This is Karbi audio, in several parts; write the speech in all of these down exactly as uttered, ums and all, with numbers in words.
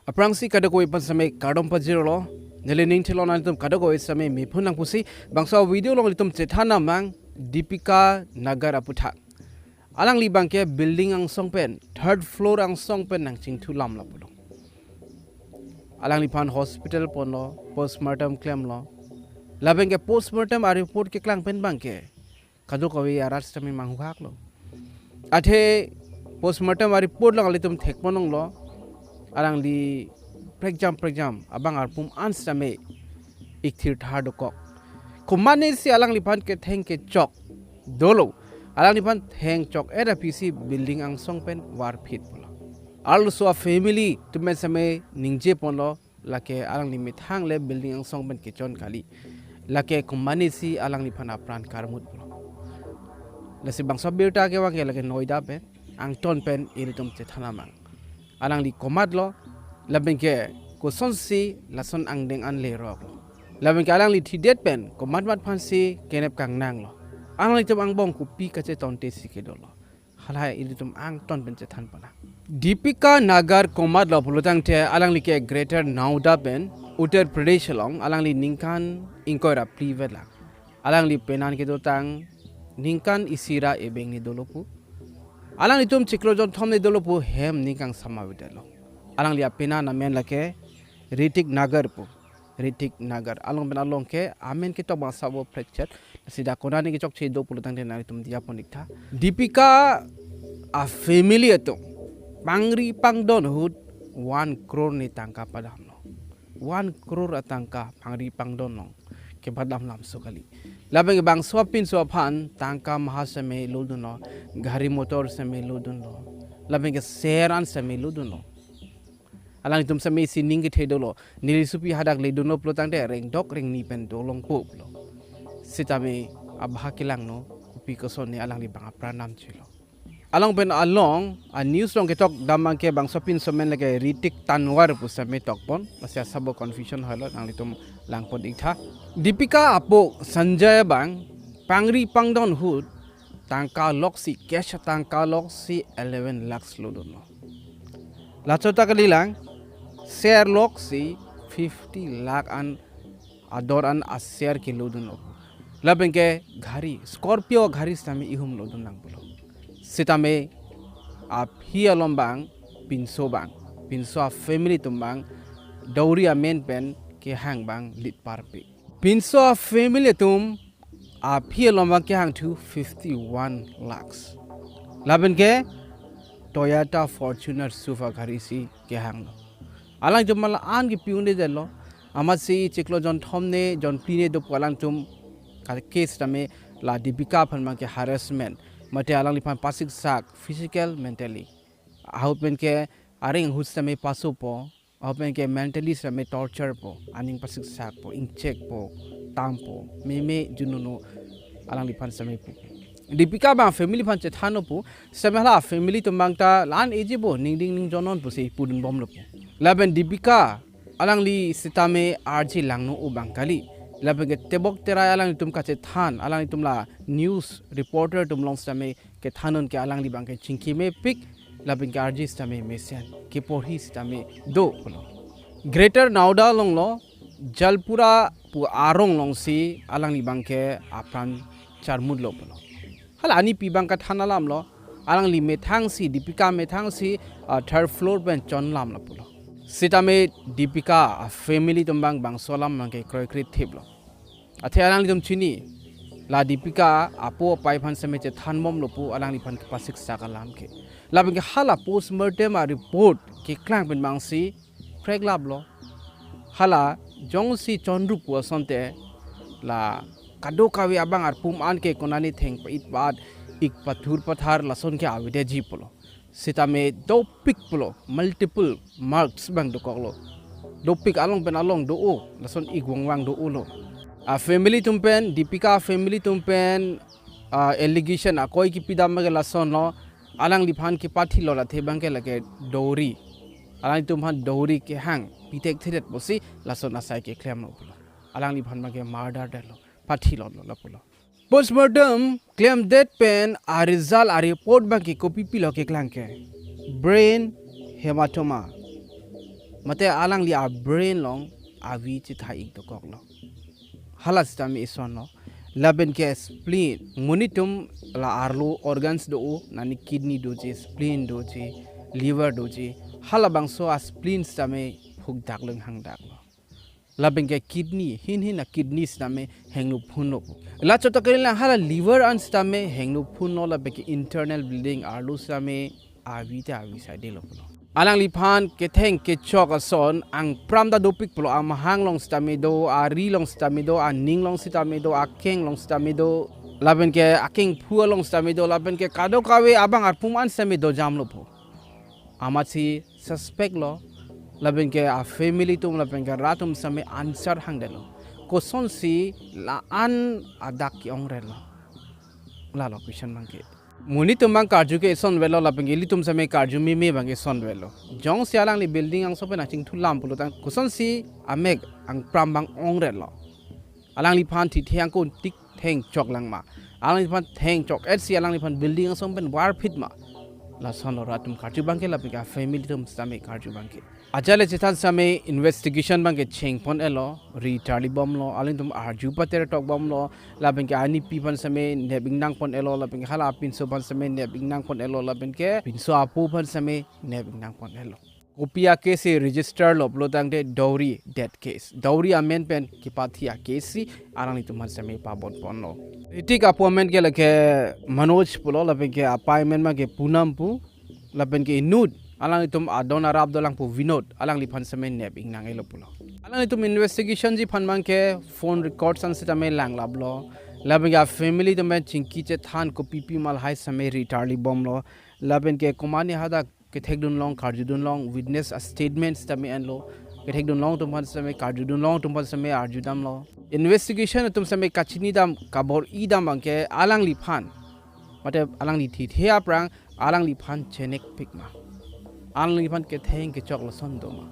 Aphrangsi kadokave pen seme kardom pajirlo. Neli ning thilon atum kadokave seme mephun nang pusi bangso video along ilitum chethan nangmang Deepika Nagar aputhak. Alangli abangke building angsong pen, third floor angsong pen nangchingthu lam lapulo. Alangliphan hospital ponlo, postmortem klemlo. Labangke postmortem a report keklang pen abangke kadokave arat sitame manghuklo. Athe postmortem a report along ilitum thekpon longlo, alangli prekjam prekjam abang arpum an sitame ikthir thar dokok. Komatne si alangliphan ketheng kechok dolo. Alangliphan thengchok-et aphi si building angsong pen varphit pulo. Arloso a family atum pen seme ningje ponlo, lake alangli methang le building angsong pen kechon kali. Lake komatne si alangliphan apran karmut pulo. Lasi bangso abirta kevang ke lake Noida pen, angton pen ilitum chethan nangmang. Alangli komatlo, labangke kosonsi lason angdeng an leroklo. Labangke alangli thidet pen komat mat aphansi kenep kangnanglo. Alanglitum angbong kopi kachetonte si kedolo. Halahai ilitum angton pen chethan pona. Deepika Nagar komatlo pulotangte alangli ke Greater Noida pen, Uttar Pradesh along, alangli ningkan ingkoi ra phli vetlang. Alangli penan kedotang ningkan isi ra ebeng ni dolo pu. Alanglitum chiklo jonthom ni dolo pu hem ning kangsam avedetlo. Alangli apenan amen lake Ritik Nagar pu. Ritik Nagar. Along pen along ke amen ketok bangso vo prekchet. Sida konane kechokche do pulotangte nanglitum diya pon iktha. Deepika a family atum pangri pangdon ahut one crore ni tangka padamlo. One crore atangka pangri pangdon along kepadam lamso kali. Labangke bangso apinso aphan tangka maha seme lodunlo, gari motor seme lodunlo. Labangke ser an seme lodunlo. Alanglitum seme isi ning kethe dolo. Neli sopi hadak ledunlo pulotangte rengdok rengni pen dolongpo pulo. Sitame abha kelangno, kopi kosonne alangli abang apran namchelo. Along pen along a news along ketok dam abangke bangso apinso amen lake Ritik Tanwar pu seme tokpon. Lasi asabo confusion hoilo, nanglitum langpon iktha. Deepika apo Sanjay abang pangri pangdon ahut tangka loksi, cash tangka loksi eleven lakhs lodunlo. Laso ta kalilang, ser loksi fifty lakh an ador an aser kelodunlo. Labangke gari, Scorpio gari sitame ihum lodun nang pulo. Sitame aphi along abang, pinso abang, pinso a family atum abang, dowry amen pen kehang abang lit parpik. Pinso a family atum aphi along abang kehangthu fifty-one lakhs. Labangke Toyota Fortuner SUV agari si kehanglo. Alangtum mala an kepi un-edetlo. Amatsi chiklo jonthom ne jonphli ne dopo alangtum ka case tame la Deepika aphan abangke harassment. Mate alangliphan pasiksak physical, mentally. Ahut penke areng ahut sitame pasopo. Ahut penke mentally sitame torture po, aning pasiksakpo, ingchekpo, tampo, meme jununo alangliphan sitame pu. Deepika abang family aphan chethanlo pu, sitame hala family atum abang ta la-an eji bo, ningding ningjonon pusi pudunbomlo pu. Lapen Deepika alangli sitame arje langno abang kali. Lapen ke tebok terai alangtum kachethan, alangtum la news reporter atum along sitame kethannon ke alangli abangke chingki mepik, lapen ke arje sitame mesen, keporhi sitame do pulo. Greater Noida alonglo, Jalpura pu arong alongsi alangli abangke apran charmutlo pulo. Hala anipi abang kathan alamlo, alangli methangsi, Deepika methangsi, ah, third floor pen chonlamlo pulo. Sitame Deepika a family atum abang bangso alam abangke kroikre thiplo. Athe alanglitum chini, la Deepika apo apai aphan sitame chethanbomlo pu alangliphan kepasiksaklo alam ke. Lapen ke hala postmortem a report keklang pen abangsi preklaplo. Hala jongsi chonrup pu asonte la kadokave abang arpum an ke konane thengpa-it pa-at, ik pathur pathar lason ke avedetji pulo. Sitame dopik pulo, multiple marks abang dokoklo. Dopik along pen along do-o, lason ik vangvang do-olo. A family atum pen, Deepika family atum pen, ah, allegation akoi kipidam abangke lasonlo, alangliphan kepathilo athe abangke lake dowry. Alanglitum aphan dowry kehang, pithekthe det pusi, lason asai keklemlo pulo. Alangliphan abangke murder detlo, pathilotlo lapulo. Postmortem klemdet pen a result a report abangke kopi pilo keklang ke. Brain hematoma. Mate alangli a-brain along avi chethai ik dokoklo. Hala sitame isonlo. Lapen ke spleen. Monit atum la arlo organs do, nani kidney doji, spleen doji, liver doji. Halabangso a-spleen sitame phukdak leng hangdaklo. Lapen ke kidney, hin hin a-kidney sitame hengno phunlo. La chot ta kali lang hala liver an sitame hengno phunlo, lapen ke internal bleeding, arlo sitame avi ta avi saidelo pulo. Alangliphan ketheng kechok ason angpram ta dopik pulo, amahang along sitame do, ari along sitame do, aning along sitame do, akeng along sitame do, lapen ke akengphu along sitame do, lapen ke kadokave abang arpum an sitame dojamlo pu. Amatsi suspect lo, lapen ke a-family atum, lapen ke rat atum sitame answer hangdetlo. Kosonsi la-an adak ke-ongretlo. Lalo question abangke. Monit atum abang karju ke isonvetlo, lapen ke ilitum sitame karju meme abangke isonvetlo. Jongsi alangli building angso pen achingthulam pulotangte kosonsi amek angpram abang ongretlo. Alangliphan thithe angkon tik thengchok lang ma? Alangliphan thengchok-etsi alangliphan building angso pen varphit ma? Lasonlo rat atum karju abangke, lapen ke a-family atum sitame karju abangke. Ajat le chethan sitame investigation abangke chengpon-etlo, ri tarlibomlo, alangtum arju pater tokbomlo, lapen ke anipi aphan sitame nep ingnangpon-etlo, lapen ke hala apinso aphan sitame nep ingnangpon-etlo, lapen ke pinso apo aphan sitame nep ingnangpon-etlo. Kopi a-case si register lo pulotangte dowry death case. Dowry amen pen kepathi a-case si alanglitum aphan sitame pabonponlo. Hritik apo amen ke lake Manoj pulo, lapen ke apei amen abangke Poonam pu, lapen ke inut alanglitum adon arap dolang pu Vinod, alangliphan sitame nep ingnang-etlo pulo. Alanglitum investigation ji aphan abangke phone records an sitame langlaplo. Lapen ke a-family atum pen chingki chethan kopipi ma lahai sitame ri tarlibomlo. Lapen ke komatne hadak kethekdunlong, karjudunlong, witness a-statement sitame enlo. Kethekdunlong atum aphan sitame, karjudunlong atum aphan sitame arjudamlo. Investigation atum sitame kachinidam, kabor-idam abangke alangliphan, mate alangli thithe aphrang alangliphan chenekpik ma? Alangliphan ketheng kechok lason do ma?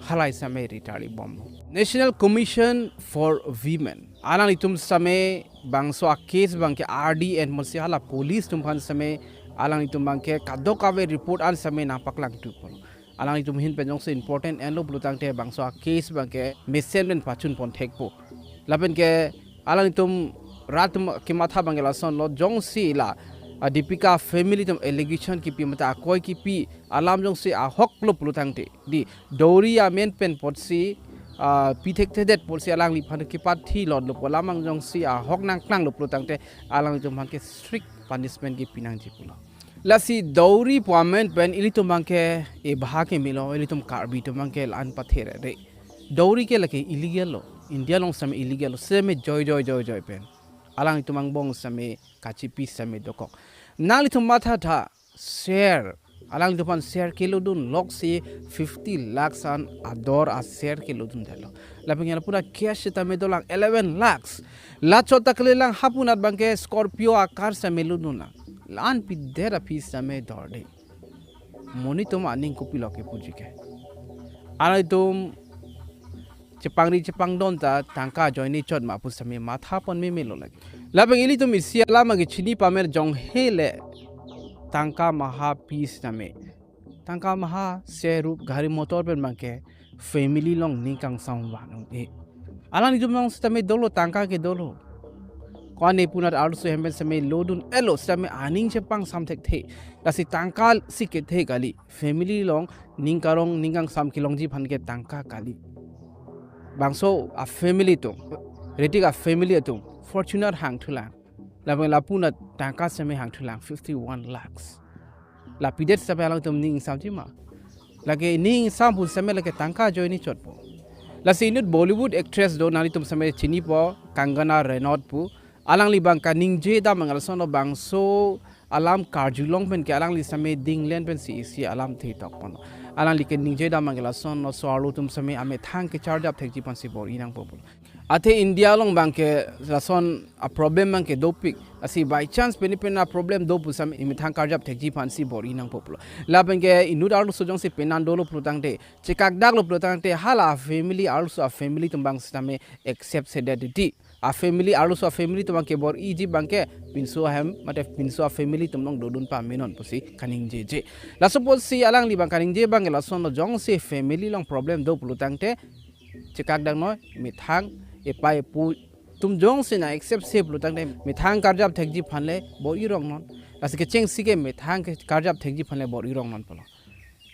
Halahai sitame ri tarlibomlo. National Commission for Women, alanglitum sitame bangso a-case abangke ardi enponsi hala police atum aphan sitame alanglitum abangke kadokave report an sitame nangpaklangthu pulo. Alanglitum ahin pen jongsi important enlo pulotangte bangso a-case abangke mesen pen pachunpon thekpo. Lapen ke alanglitum rat atum kematha abangke lasonlo, jongsi la, ah, Deepika family atum allegation kipi mate akoi kipi alam jongsi ahoklo pulotangte, di, dowry amen pen apotsi, ah, pi thekthedet apotsi alangliphan kepathi lotlo pu alam abang jongsi ahok nangklanglo pulotangte alanglitum abangke strict punishment kipi nangji pulo. Lasi dowry pu amen pen ilitum abangke ebha kemelo, ilitum Karbi atum abangke la-an pathere re. Dowry ke lake illegal lo, India along sitame illegal lo, sitame joijoi joijoi pen alanglitum angbong sitame kachipi sitame dokok. Nanglitum mathatha, share, alanglitum aphan share kelodun loksi fifty lakhs an ador a-share kelodundetlo. Lapen ke lapu ra cash sitame dolang eleven lakhs. La chot ta kali lang, hapunat abangke Scorpio a-car sitame lodunlang. La-an pidet aphi sitame dorde. Monit atum aning kopilo kepuji ke? Alanglitum chepangri chepangdon ta tangka ajoine chot ma pu sitame mathapon memelo lake. Lapen ilitum isi alam abangke chini pame jong hele tangka maha pi sitame. Tangka maha, se rup, gari motor pen abangke family along ning kangsam van un-e. Alanglitum along sitame dolo, tangka ke dolo. Ko-an nepunat arloso hem pen sitame lodun-etlo sitame aning chepangsam thekthe. Lasi tangka si kethe kali. Family along ning karong ning kangsam kelongji aphan ke tangka kali. Bangso a-family atum, hritik a-family atum Fortuner hangthulang. Lapen lapunat tangka sitame hangthulang fifty-one lakhs. La pidet sitame alangtum ning ingsamji ma? Lake ning ingsampo sitame lake tangka ajoine chotpo. Lasi inut Bollywood actress do, nanglitum sitame chinipo, Kangana Ranaut pu. Alangli abang kaningje dam abang lasonlo, bangso alam karjulong pen ke alangli sitame dinglen pensi isi alamthe tokpon. Alangli keningje dam abang lasonlo, so-arlo atum sitame amethang kecharjap thekji aphansi bor-i nangpo pulo. Athe India along abangke lason a-problem abangke dopik. Lasi by chance pini pen a-problem do pu sitame emethang karjap thekji aphansi bor-i nangpo pulo. Lapen ke inut arloso jongsi penan dolo pulotangte, chekakdaklo pulotangte, hala family arloso a-family atum abang sitame accept sedet titi. A family, arloso a family atum abangke bor-iji abangke pinso ahem mate pinso a family atum along dodun pamenon pusi kaningjeje. Laso apotsi alangli abang kaningje abangke lasonlo, jongsi family along problem do pulo tangte chekak dang noi, methang, epei epo atum jongsi nang accept se pulo tangte methang karjap thekji aphan le bor-i rongnon. Lasi kechengsi ke methang ke karjap thekji aphan le bor-i rongnon pulo.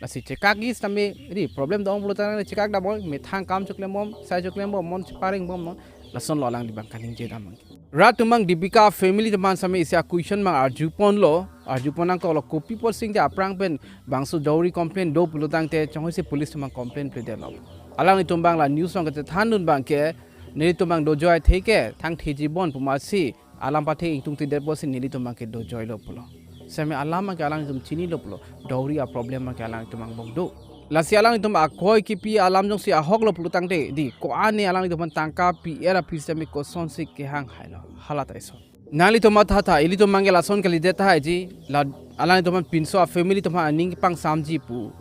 Lasi chekakji sitame, ri problem do-ong pulo tangte chekak dam noi, methang kam choklem bom, sai choklem bom, mon cheparing bomnon. Lasonlo alangli abang kaningje dam abang. Rat atum abang Deepika family atum aphan sitame isi a-question abang arju ponlo, arju pon nangkoklo, kopi apotsi te aphrang pen bangso dowry complaint do pulo tangte chonghoi si police atum abang complaint pledetlo. Alanglitum abang la news along kachethandun abangke, nelitum abang dojoi athe ke thangtheji bon pu amatsi alam pathe ingtungtidet apotsi nelitum abangke dojoilo pulo. Sitame alam abangke alanglitum chinilo pulo. Dowry a-problem abangke alanglitum angbong do. Lasi alanglitum akoi kipi alam jongsi ahoklo pulo tangte, di ko-an ne alanglitum aphan tangka pi-er aphi sitame kosonsi kehang hailo. Hala ta ison. Nanglitum mathatha, ilitum abangke lason kalidet tahai ji, la alanglitum aphan pinso a family atum aphan aning pangsamji pu,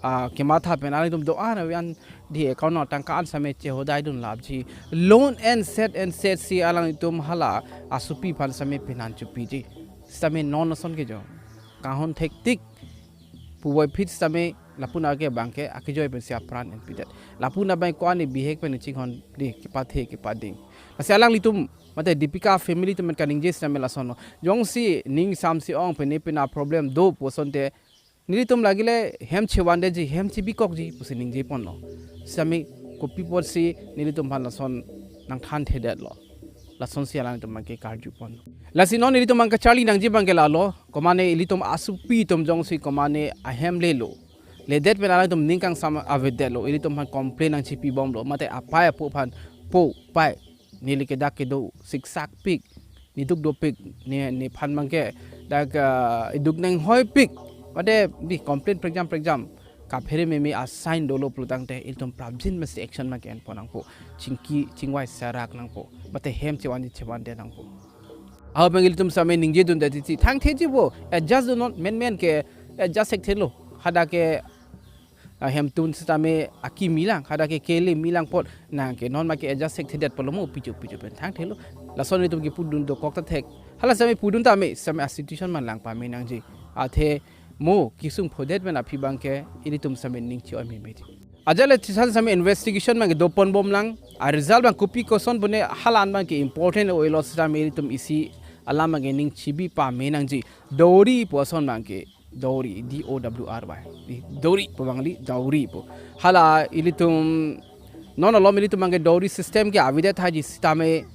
ah, kematha pen alanglitum do-an avi an di account along tangka an sitame chehodaidun lapji. Loan and set and set si alanglitum hala asopi aphan sitame penan chopiji. Sitame non ason kejong. Kanghon thektik puvoiphit sitame lapu anke abangke akejoi pensi apran enpidet. Lapu abang ko-an ne bihek pen chinghon di kepathe kepading. Lasi alanglitum mate Deepika family atum pen kaningje sitame lasonlo. Jongsi ning samsi ong pen ne pena problem do pu asonte nelitum lagi le hem chevandetji, hem chebikokji pusi ningje ponlo. Sitame kopi apotsi nelitum aphan lason nangthanthedetlo. Lasonsi alanglitum abangke karju ponlo. Lasi non nelitum abang kacharli nangji abangke lalo, komane ilitum asopi atum jongsi komane ahem lelo, ledet pen alanglitum ning kangsam avedetlo, ilitum aphan complaint nangchepi bomlo, mate apei apo aphan, po, pei, neli ke dak kedo siksak pik, neduk dopik, ne, nephan abangke dak, ah, iduk nanghoipik, mate di complaint prekjam prekjam kaphere meme a-sign dolo pulo tangte ilitum prapjin mesti action abangke en pon nangpo, chingki chingvai serak nangpo, mate hem chevanji chevande nangpo. Ahok abang ilitum sitame ningjedunde titi, thangtheji bo, adjust dunnon, menmen ke adjust thekthelo, hadak ke, ah, hemtun sitame akimi lang, hadak ke kele mi lang apot, nang ke non abangke adjust thekthedet pulo mo, pichu pichu pen thangthelo. Lason ilitum kipudun dokok ta thek. Hala sitame pudun tame, sitame a-situation man lang pame nangji. Athe mo kesung phodet pen aphi abangke ilitum sitame ning chi-oi memeji. Ajat le chethan sitame investigation abangke do pon bom lang, a-result abang kopi koson pu ne hala an abangke important oilo sitame ilitum isi alam abangke ning chibi pame nangji. Dowry pu ason abangke, dowry, D O W R Y. Di dowry pu abang kali, dowry pu. Hala ilitum non alom ilitum abangke dowry system ke avedet tahai ji sitame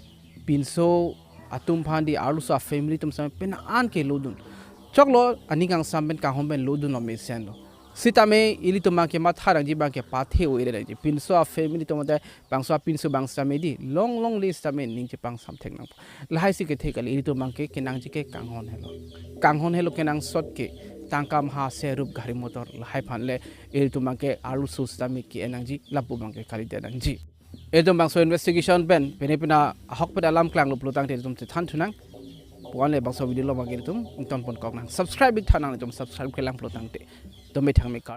pinso atum aphan di arloso a family atum sitame pena an ke lodun. Choklo aning kangsam pen kanghon pen lodunlo mesenlo. Sitame ilitum abangke matha nangji abangke pathe o ire nangji. Pinso a family atum mate bangso apinso abang sitame di long longle sitame ning chepangsam thek nangpo. Lahai si kethe kali, ilitum abangke kenangji ke kanghon helo. Kanghon helo kenangsot ke tangka maha serup gari motor lahai aphan le ilitum abangke arloso sitame ke-en nangji, lapu abangke kalidet nangji. Ilitum bangso investigation pen, pene pena ahok pen alam klanglo pulo tangte ilitum chethan thunang. Puan le bangso video along abangke ilitum ington pon kok nang. Subscribe ik tha nang, ilitum subscribe kelang pulo tangte. Tumi thangme kar.